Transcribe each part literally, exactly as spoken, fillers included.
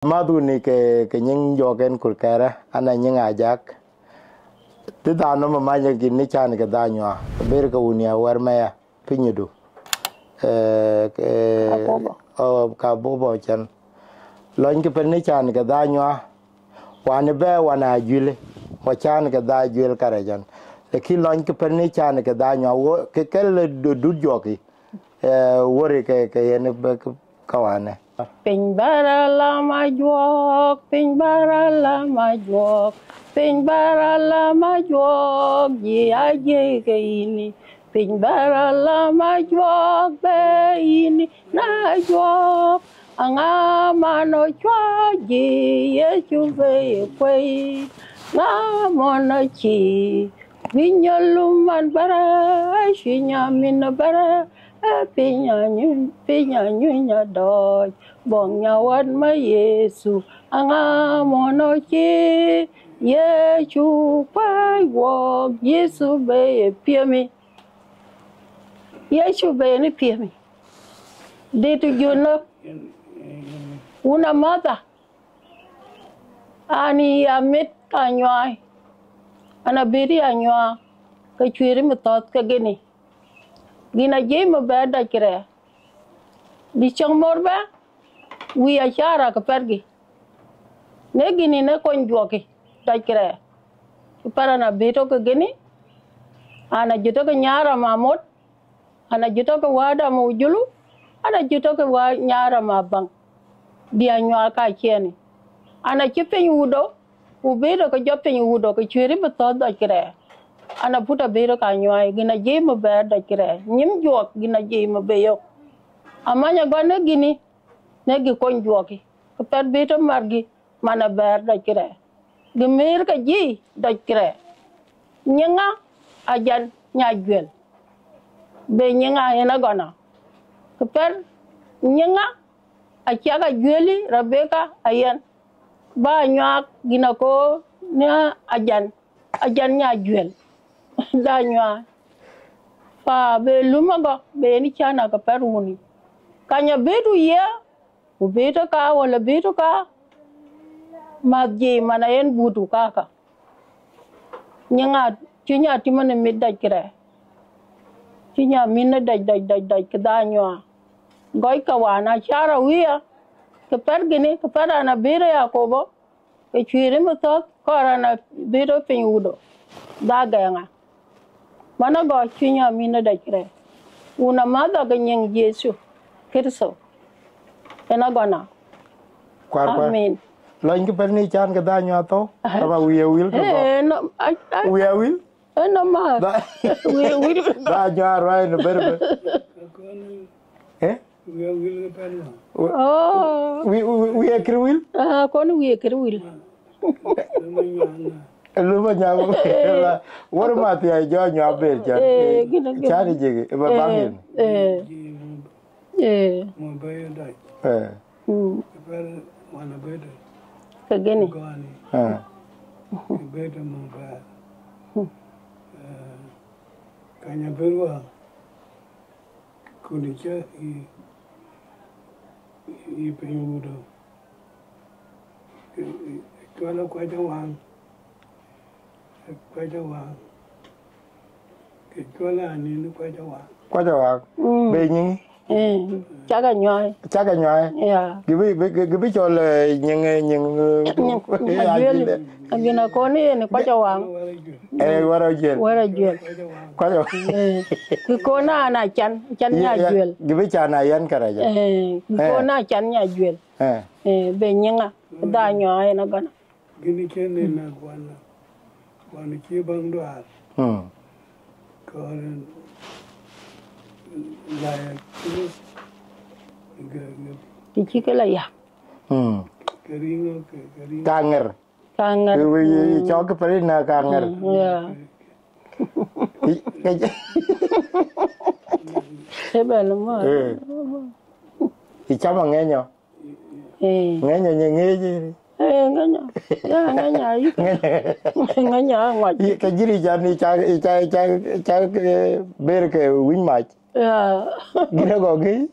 Madhuni ke, ke nyiŋ jɔk en kur kɛrɛ, ana nyiŋ Ajak. Ti dha nɔm manyɛ gin ni can ke dha nyua, ber ke wunia wɛr mɛya, pinyidu. Eh, ke, Ka bobo. Oh, ka bobo can. Lɔny ke pen ni can ke dha nyua, wani bɛ wana juili, wa can ke dha juil karajan. Lakin lɔny ke pen ni can ke dha nyua, wo, ke kel du-, dut jɔki. Eh, wori ke, ke yen be ke kawane. Piny bara lama juɔk, piny bara lama juɔk, piny bara lama juɔk, ji aje ke ini. Piny bara lama juɔk be ini na juɔk, aŋa man o cua ji Yecu be ye kuei, ŋa mon o ci. Winyolum man bara, swinya min bara, e pinya nyun, pinya nyunya doj, bong nya wat ma Yesu, anga mono chi, Yesu kwai wok, Yesu be ye piemi, Yesu be ni piemi. Ditu juno, una mother. Ani amit ka nyuai, ana biri a nyuai, ke cuiri mi thoth ke gini. Gina jei mi bɛ dɔc kirɛ. Di cieŋ mor bɛ, wi a cara ke pɛrgi. Ne gini ne kony juɔki dɔc kirɛ. Ki pɛr ana bito ke gini, ana jito ke nyara ma mot, ana jito ke wada ma ujulu, ana jito ke wa nyara ma baŋ. Dia nyuak ka cieni. Ana ci piny wudo, u bito ke jɔ piny wudo, ke cuiri bi thoth dɔc kirɛ. Ana puta bito ka nyuai, gina jei mi bɛ dɔc kirɛ. Nyim juɔk, gina jei mi be yok. Amanya gɔ ne gini, ne gi kony juɔki. Ke pɛr bito margi, mana bɛɛr dɔc kirɛ. Gi miir ke ji dɔc kirɛ. Nyiŋa ajan nya juel. Be nyiŋa en agɔna. Ke pɛr nyiŋa aciak ajueli Rebecca ayen. Ba nyuak gina ko ne ajan. Ajan nya juel. Da nyuak. Fa be lum agɔ, be ni cana ke pɛr wuni. Kanya betu ye, Ku bï tɔ̈ ka wala bï tɔ̈ ka, mäth jiëi man ayen butu kaka. Nyiŋa cï nya tïmën mit dɔc kërɛ. Cï nya min dɔc dɔc dɔc dɔc kë dha nyuaa. Gɔc ka wään acara wiya, kë pɛ̈r gini, kë pɛ̈r an abï rɔt Yakobo, kë cuëëri mi thɔ̈th kɔɔr an abï rɔt piny wudo. Dha gɛŋa. Mana gɔ cï nya min dɔc kërɛ. Wun amäth ke nyiŋ Yecu Kërtho. Ëna gɔna. Kuar, kuar. Amin. Lɔny kë pɛ̈n ni can kë dha nyuaa thou. Aha. Tama wiye wil kë gɔ. Eh, no, ai, ai. Wiye wil? Eh, no ma. Dha. Wiye wil. Dha nyuaa ruai në bɛ̈r bɛ̈r. Eh? Wiye wil kë pɛ̈n ma. Oh. Wi, wi, wiye kër wil? Ah, kon wiye kër wil. Luma nyuaa. Wär ma thiai jɔ nyuaa bel can. Eh, gina, gina. Can jigi, ba bangin. Eh. Eh. Mo bɛ̈i dɔc. Eh. Mm. Kë pɛ̈r wan abëdë. Kë gini. Gɔni. Eh. Kë bëdë mo bɛ̈r. Eh, kanya bër wa. Kuni cä i, i piny wudɔ. Kë, kë, cuɔlë kuac awaŋ. Kuac awaŋ. Kë cuɔlë anin kuac awaŋ. Kuac awaŋ. Mm. Be nyiŋ? Eh, cak anyuai. Cak anyuai. Ya. Gibi, bi, gibi cɔl, eh, nyiŋ, eh, nyiŋ, eh, nyiŋ, eh, ajuel. Ajuel. Agina koni yen kuac awaŋ. Eh, wär ajuel. Wär ajuel. Kuac awaŋ. Eh, kë kona na can, can nya juel. Gibi can ayan karaja. Eh, kë kona can nya juel. Eh. Eh, be nyiŋa, dha nyuai na gana. Gini cen en na guan, guan ci baŋ duar. Hmm. Kɔɔr en la ya kiri, ge, ge. Ti ci ke la ya. Hmm. Ke riŋo, ke, ke riŋo. Ka ŋer. Ka ŋer. Wi, wi, wi, cɔk ke pɛ̈ri na ka ŋer. Mm, ya. I, ke, e bɛn mɔ. Eh. I cama ŋenyɔ. Eh. Ŋenyɔ nye ŋeji. Eh, ŋenyɔ. Ya, ŋenyɔ, ayi. Ŋenyɔ. Ŋenyɔ, aŋɔc. Ye, ke jiri jan ica, ica, ica, ica, eh, ber ke winy mac. Ya. Gire go gi.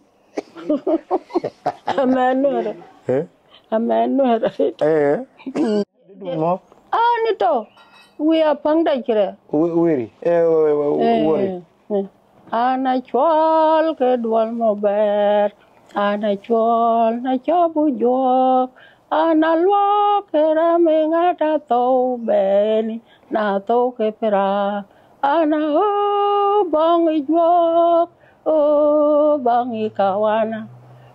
Amen, nore. Eh? Amɛn, Nuɛɛr arëët. Eh. Dun mɔ̈k. An tɔ̈, wï apäŋ dɛc kërɛ. Wï-, wiri. Eh, wï-, wï-, wï-, wiri. Eh, eh. An acuɔl ke duɔl mɔ bɛ̈ɛ̈r, an acuɔl na cɔp juɔ̈ɔ̈k, an aluɔk ke rɛm ë ŋät athou bɛ̈ɛ̈ni, na thou ke pirak, an aɣöö bɔŋ ë juɔ̈ɔ̈k, ɣöö bɔŋ ë kawana,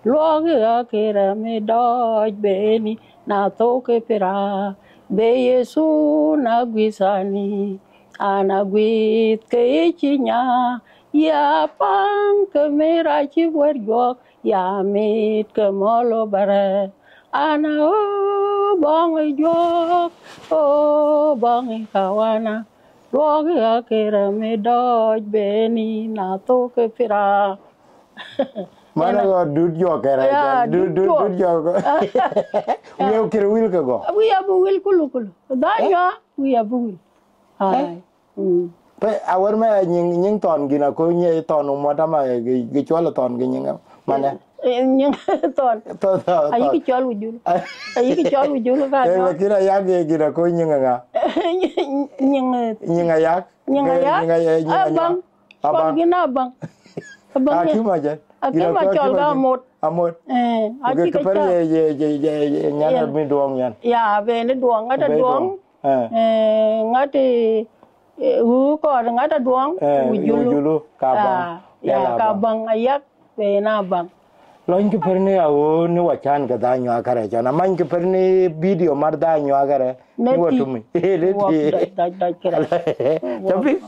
luɔk ë ɣa ke rɛm ë dɔɔc bɛ̈ɛ̈ni, na thou ke pirak, be Yecu na guiëth ani. An aguiëth ke ye cï nya, ya paŋ ke mïra cï wɛ̈t juɔ̈ɔ̈k, ya mit ke mɔ̈l ë bärɛ. An aɣöö bɔŋ ë juɔ̈ɔ̈k, ɣöö bɔŋ ë kawana, luɔk ë ɣa ke rɛm ë dɔɔc bɛ̈ɛ̈ni, na thou ke pirak. Mana ɣöö dut juɔ̈ɔ̈k kërɛ, ya, dut, dut, dut juɔ̈ɔ̈k. Dut juɔ̈ɔ̈k. Wï abï wil ke gɔ̈k. Wï abï wil kulu kulu. Dhanyuak, wï abï wil. Ai. Mm. Pe, awär mɛ nyiŋ, nyiŋ thɔn gïn akö nyiŋ thɔn umɔt ama gï, gï cuɔl thɔn gï nyiŋ manɛ. Eh, nyiŋ thɔn. Thɔn, thɔn, ayï thɔn. Kï cɔl wujul. Ayï kï cɔl wujul ka. Eh, lakin ayak gï gïn akö nyiŋ ŋa? Nyiŋ, nyiŋ ayak. Nyiŋ ayak. Nyiŋ ayak, nyiŋ ayak. Abaŋ. Abaŋ. Cɔl gïn abaŋ. Abaŋ. Akïm ajɛn. Akïm acɔl ka amot. Amot. Eh, akï ke cɔl. Ye, ye, ye, ye, ye, nyan mi duɔŋ nyan. Ya, ben duɔŋ, ŋat duɔŋ. Eh. Eh, ŋat, eh, wu kɔɔr ŋat aduɔŋ, eh, wujulu. Wujulu, ka baŋ. Ah, ya, ya, ka baŋ. Ka baŋ ayak, be na baŋ. Lɔny kë pär ni awo ni wacan ke dhanyuak kärɛ, can amany kë pär ni video mar dhanyuak kärɛ. Ne ti. Watumi. Ne ti. Wak dac, dac, dac kärɛ. Tapi.